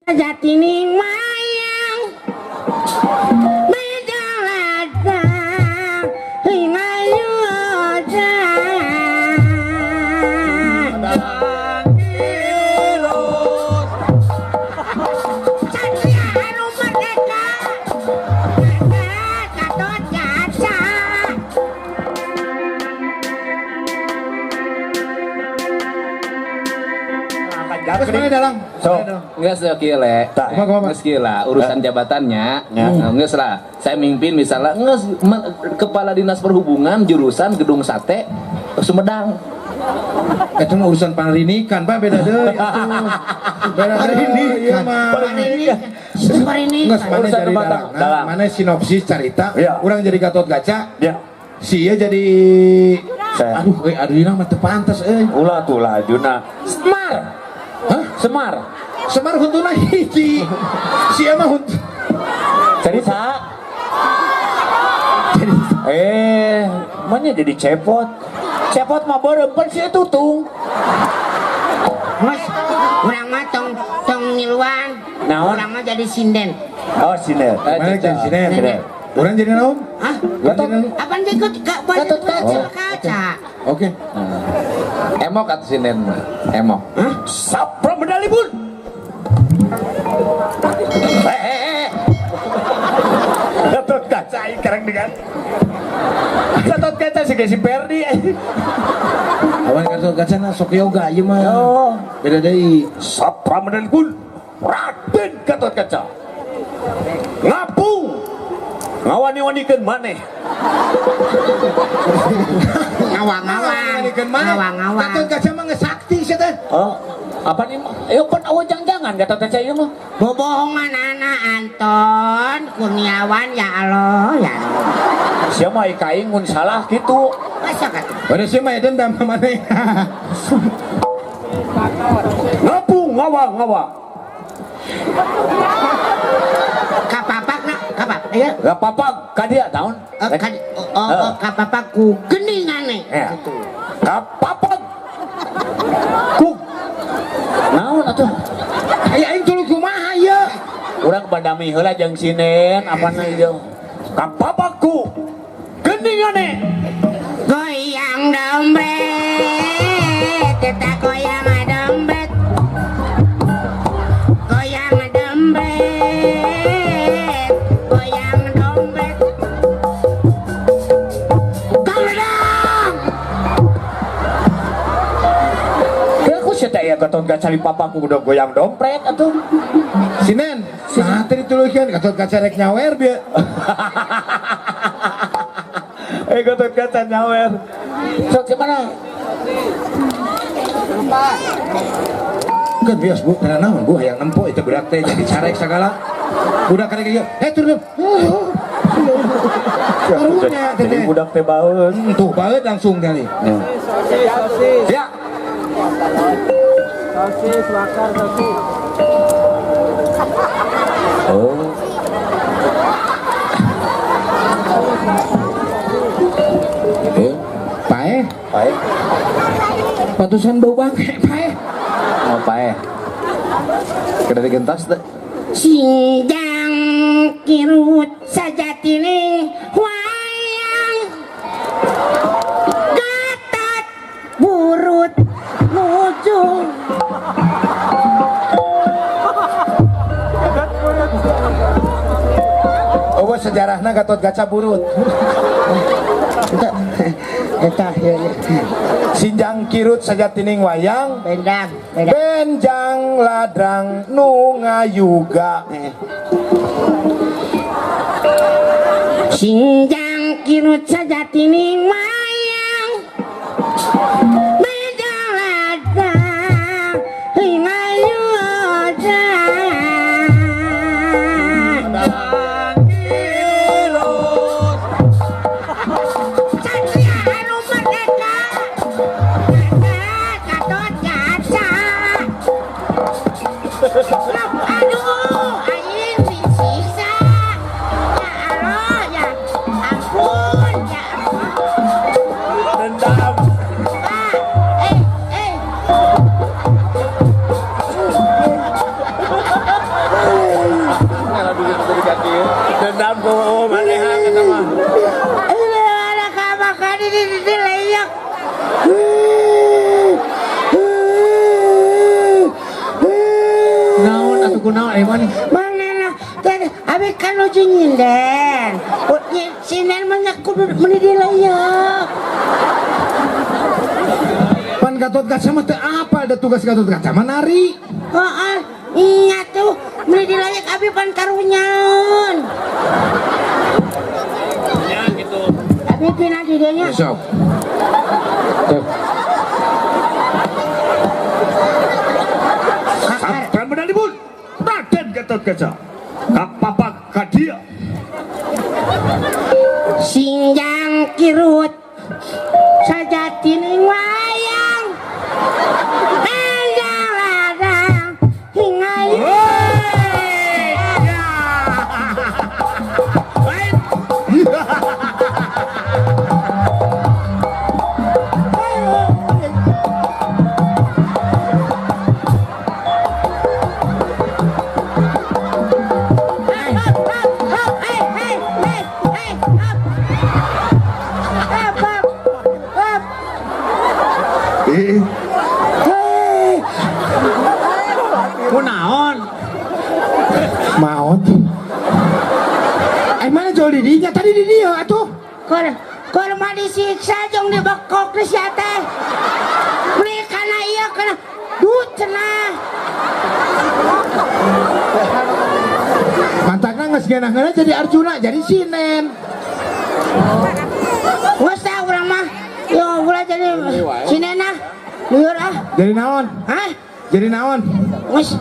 Sejatining wayang beda ladang lima yuda. Satria anu merdeka, Gatot Kaca. Terus mana dalang? So, Nggak kieu le. Tah. Nggak kieu lah urusan jabatannya. Ya. Nggak lah. Saya mimpin misalnya nggak kepala dinas perhubungan jurusan Gedung Sate Sumedang. Itu mah urusan panrinikan, Pak, beda deui atuh. Beda deui ieu mah. Ini Nges mana Urusan jadi rumah dalang, tangga. Dalang. mana sinopsis carita, Iya. urang jadi Gatot Kaca, Ya. si ieu jadi Saya. Aduh, euy Adrina mah teu pantes euy. Ulah tuh lah Juna. Semar. Hah? Semar. Semar huntuna hiji. Si ieu mah huntu. Jadi sa. Eh, mana jadi cepot? Cepot mah beureum pan si tutung. Mas, urang mah tong tong ngiluan. Naon? Urang mah jadi sinden. Oh, siner. Mana jadi sini? Siner. Urang jadi naon? Hah? Urang jadi naon? Apaan dia ikut ke Gatot Kaca. Kaca? Oke. Emok atau sinden mah? Emok. Hah? Sapra medali bun. Eh. Gatot Kaca aing karang dengan. Gatot Kaca sih kayak si Perdi. Awan Gatot Kaca na sok yoga ieu mah. Oh. Beda deui. Sapra medali bun. Raden Gatot Kaca. Ngapung. Ngawani-wanikeun maneh. Ngawang-ngawang. Ngawang-ngawang. Ngawang-ngawang. Gatot Kaca mah geus sakti sia teh. Oh, apa nih? Ayo pan awan jangan Gatot Kaca ieu mah. Bobohongan anak Anton Kurniawan ya Allah ya Allah. Sia mah ka aing mun salah kitu. Masa kata? Pada sia mah dendam sama maneh. Ngapung ngawang-ngawang. Kapapak nak, kapapak. Ayo. Kapapak ka dia tahun. Kapapak ku geningane. Ya. Gitu. Kapapak ku naon atuh? Aya aing tuluy kumaha ieu? Urang badami heula jeung sinen apana ieu. Kapapak ku geningane. Goyang dompet, kita goyang dompet. Goyang dompet, goyang dompet. Goyang. Aku sih teh ya Gatot Kaca di papaku udah goyang dompet atuh. Sinen, nah tadi dituluykeun Gatot Kaca rek nyawer bieu. Gatot Kaca nyawer. Sok gimana? Kan bias bu, karena naon bu hayang nempo itu budak teh jadi carek sagala. Budak karek ieu, turun. Karunya teh. Jadi budak teh baeut. Tuh baeut langsung kali. Ya. Sosis bakar sosis. Oh. Pae, Pae. Pantusan bau bangke, pae. Oh, pae. Kada digentos teh. Sinjang kirut sajatining wayang. Gatot burut mujung. Oh, sejarahna Gatot Kaca burut. Eta ya. Sinjang kirut sajatining wayang. Bendang, bendang. Benjang ladrang nu ngayuga. Sinjang kirut sajatining wayang. Benjang ladrang lima yuda. Satria anu merdeka, Gatot Kaca. Aduh, aing disiksa. Ya Allah, ya ampun, ya Allah. Dendam. Ah, eh. Dendam ku manehan eta mah. Ini ada kabakan ini di leyak. Naon atuh kunaon aya mana? Manena teh abi kan nuju nyinden. Sinden mah nya kudu meuni di leyak. Pan Gatot Kaca mah teu apal da tugas Gatot Kaca mah nari. Heeh, nya tuh meuni di leyak abi pan karunyaeun. Ya gitu. Abi pina di dieu nya. Sok. Tuh. Sampranipun Raden Gatot Kaca kapapak ka dieu. Sinjang kirut sajatining wayang enjang ladang hingga Kunaon? Maot. Mana jol di dinya tadi di dieu atuh. Kor mah disiksa jong dibekok di sia teh. Meuni kana ieu kana dut cenah. Mantakna geus ngeunah-ngeunah jadi Arjuna jadi Sinen. Geus tah urang mah. Yo ulah jadi Sinen ah. Lieur ah. Jadi naon? Hah? Jadi naon? Geus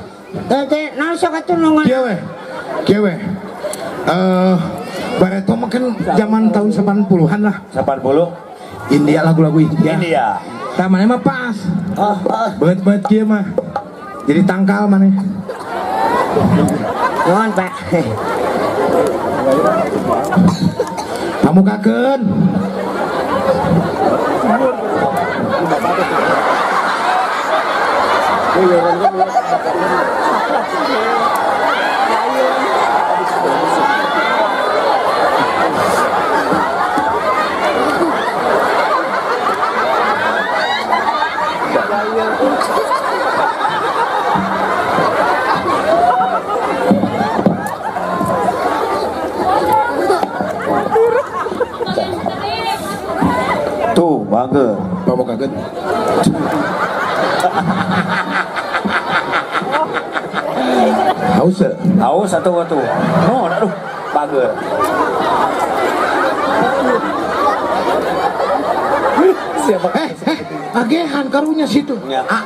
teh naon sok atuh nu Kieu we. Kieu we. Bareto mah kan zaman tahun 80-an lah. 80? India, lagu-lagu India. India. Tah maneh mah pas. Beut-beut kieu mah. Jadi tangkal maneh. Nuhun, Pak. Pamukakeun. Tuh, bangga. Pamukakeun. Haus ya? Haus satu waktu. No, aduh, bangga. Siapa? Agehan karunya situ. Ya. Ah.